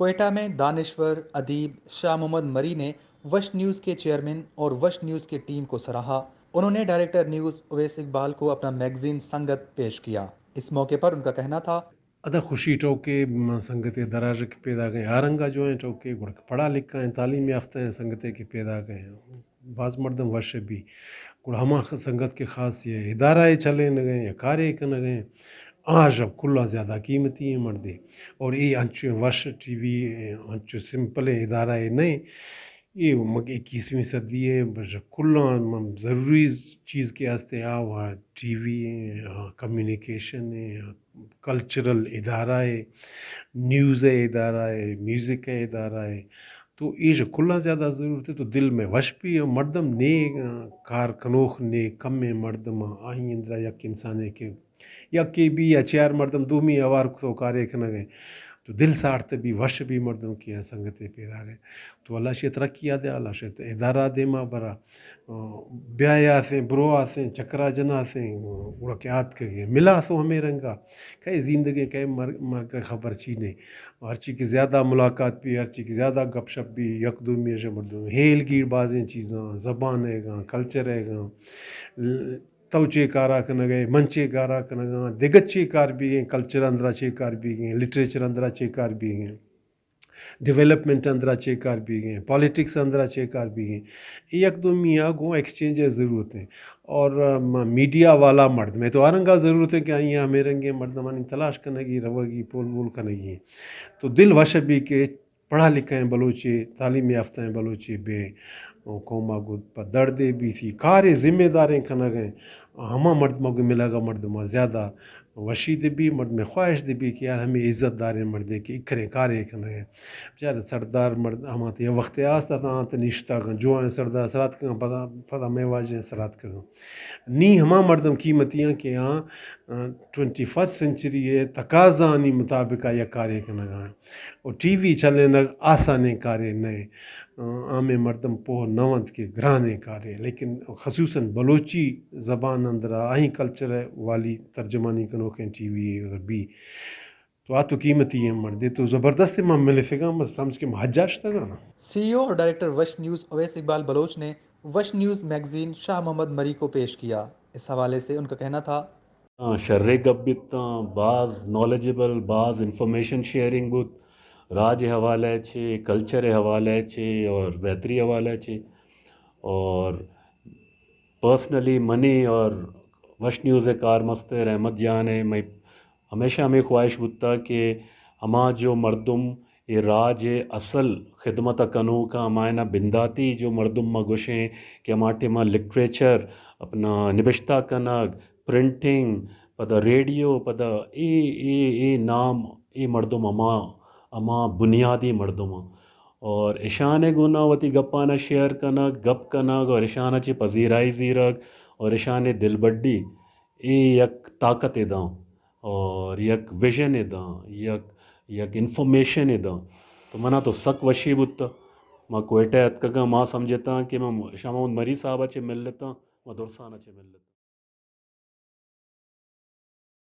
کوئٹہ میں دانشور ادیب شاہ محمد مری نے وش نیوز کے چیئرمین اور وش نیوز کی ٹیم کو سراہا۔ انہوں نے ڈائریکٹر نیوز اویس اقبال کو اپنا میگزین سنگت پیش کیا۔ اس موقع پر ان کا کہنا تھا، ادا خوشی ٹوکے، م، سنگتے دراج کہ پیداگ ایں، آ رنگا جو ایں ٹوکے، گڑا کہ پڑھا لکھا ایں، تعلیم یافتہ ایں، سنگتے کہ پیداگ ایں، باز مردم وش بی۔ گڑا ہما خ-، سنگت کہ خاص یا ادارہ ء چلینگ ایں یا کارے کنگ ایں، آ شب کلاں زیادہ قیمتی ایں مردے۔ اور اے انچو وش ٹی وی، انچو سمپل ادارہ اے نہ ایں۔ اے مگ اکیسویں صدی اے، بس کلاں ضروری چیز کہ ہستے آ وا ٹی وی ایں، آ کمیونیکیشن ایں، آ کلچرل ادارہ اے، نیوز ء ادارہ اے، میوزک ء ادارہ اے۔ تو ایش کلاں زیادہ ضرورت اے۔ تو دل میں وش بی، مردم نے، آ، کار کنوخ نے کم ایں مردم، آئی اندرا یک انسانے کہ یکے بی یا چیار مردم دومی اوار کتو کارے کنگ ایں، تو دل ساڑت بی، وش بی مردم کہ آ سنگتے پیداگ ایں۔ تو اللہ شے ترقی آ دے، اللہ شے ادارہ دیما برا۔ آ، بیایاسیں، برو آسیں، چکرا جناسیں، گڑا کہ آتکگیں۔ ملاسوں ہمے رنگا، کئے زندگیں، کئے مر-، مرگ خبر چی نے۔ ہرچی کہ زیادہ ملاقات بی، ہرچی کہ زیادہ گپ شپ بی، یک دومی اش مردم ہیل گیر بازیں چیزاں، زبان ایگاں، کلچر ایگاں، ل-، تو چے کارا کنگئے، من چے کارا کنگاں، دگہ چے کار بیگیں، کلچر اندرا چے کار بیگیں، لٹریچر اندرا چے کار بیگیں، ڈیولپمنٹ اندرا چے کار بیگیں، پالیٹکس اندرا چے کار بیگیں، اے یک دومی آ گوں ایکسچینج ء ضرورت ایں۔ اور، م-، میڈیا والا مرد میں تو آ رنگا ضرورت ایں کہ آئی ہمے رنگیں مردمانی تلاش کنگی، روگی، پول مول کنگی ایں۔ تو دل وش بی کہ پڑھا لکھا ایں بلوچے، تعلیم یافتہ ایں بلوچے بے قوما گد پہ دردے بیتی، کارے ذمہ داریں کنگ ایں، ہما مردما گوں ملگا مردما زیادہ وشی دے بی، مردمے خواہش دے بی کہ یار ہمے عزت داریں مردے کہ اکریں کارے کنگ ایں۔ بچار سردار مرد ہما تے وخت آست اتاں تے نشتگاں، جوائیں سردار سراتکگاں، پدا، پدا مئے واجہیں سراتکگاں۔ نی ہما مردم قیمتی آں کہ آ، آ، ٹوئنٹی فرسٹ سنچری ء تقاضانی مطابق آ یک کارے کنگ ء انت۔ و ٹی وی چلینگ آسانیں کارے نہ انت۔ آ، عامیں مردم پوہ نہ انت کہ گرانیں کارے، لیکن خصوصاً بلوچی زبان اندرا آہیں کلچر والی ترجمانی کنوکیں ٹی وی اگر بی تو آ تو قیمتی ایں مردے، تو زبردست ما ملتگاں، ما سمجھ کہ ما حجا شتگاں۔ سی ای او اور ڈائریکٹر وش نیوز اویس اقبال بلوچ نے وش نیوز میگزین شاہ محمد مری کو پیش کیا۔ اس حوالے سے ان کا کہنا تھا، ہاں، شریں گپ بیتاں، باز نالجبل، باز انفارمیشن شیئرنگ بوت، راج ء حوالہ ء چے، کلچر ء حوالہ ء چے اور بہتری حوالہ ء چے۔ اور پرسنلی منی اور وش نیوز ء کارمستر احمد جان ء مئے ہمیشہ ہمے خواہش بوتا کہ ہما جو مردم اے راج ء اصل خدمت ء کنوکاں، ہمایاناں بنداتی جو مردم ما گوشیں کہ ہما ٹائم ء لٹریچر، اپنا نبشتہ کنگ، پرنٹنگ، پدا ریڈیو، پدا اے، اے، اے نام، اے مردم ہما، ہما بنیادی مردم آں۔ اور اشانے گونا وتی گپانا شیئر کنگ، گپ کنگ اور اشانا چہ پذیرائی زیرگ اور اشانے دلبڈی، اے یک طاقت ء داں اور یک ویژن ء داں، یک، یک انفارمیشن ء داں۔ تو منا تو سک وشی بوت۔ ما کوئٹہ اتکگاں، ما سمجھتاں کہ ما شاہ محمد مری صاحب ء چہ ملتاں، ما درسان ء چہ ملتاں۔